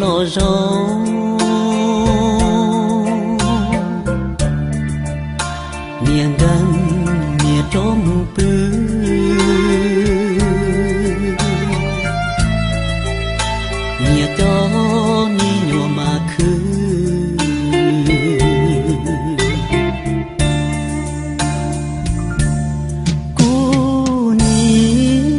los zoo, niam nkeeg niam rov mus pw, niam cov me nyuam mas khwv. Kuv niam,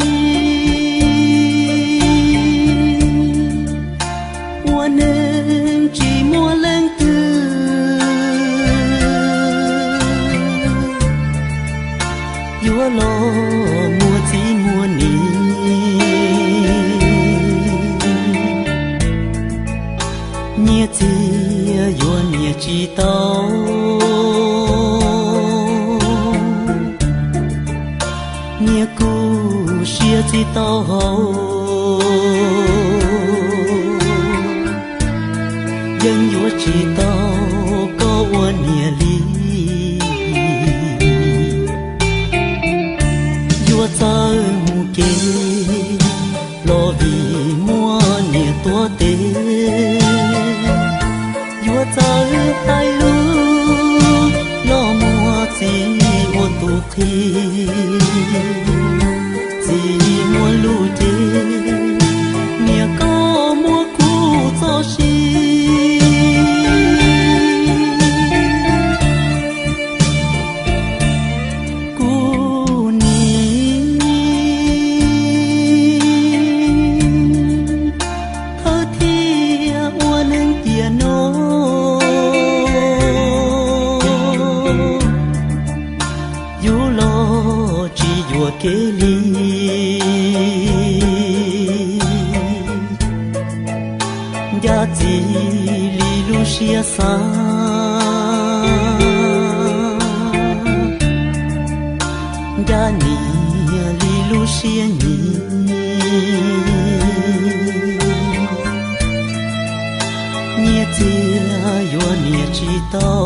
ua neej tsis muaj leej twg yuav los muaj txiv muaj niam. Nyiaj txiag yuav niam tsis tau, nyiaj kuj siab tsis tau hau, yeej yuav tsis tau koj ua niam li. Yuav txawj mus kev los vim muaj niam tuav tes, yuav txawj hais lus los muaj txiv ua tus qhi. Txiv muaj lus ces niam koj muab kuv txoj sia. Kuv niam, thawj thiaj ua neeg tiam no yus los tsis yuam kev li. Ncaj txiv li lub siab xav, ncaj niam li lub siab nyiam. Nyiaj txiag yuav niam tsis tau,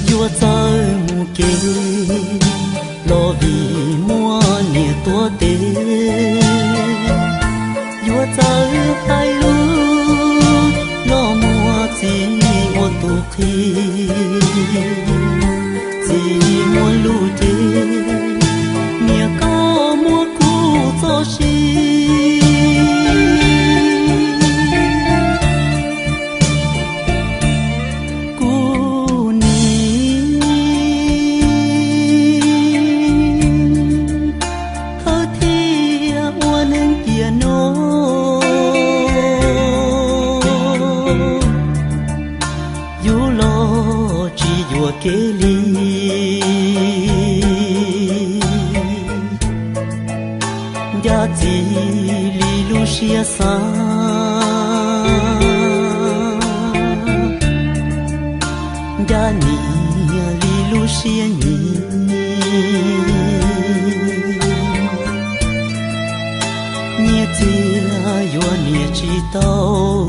yuav txawj mus kev los vim muaj niam tuav tes, yuav txawj hais lus los muaj txiv ua tus qhi. Txiv muaj lus ces niam koj muab kuv txoj sia. Kuv niam, thawj thiaj ua neeg tiam no yus los tsis yuam kev li. Ncaj txiv li lub siab xav, ncaj niam li lub siab nyiam. Nyiaj txiag yuav niam tsis tau,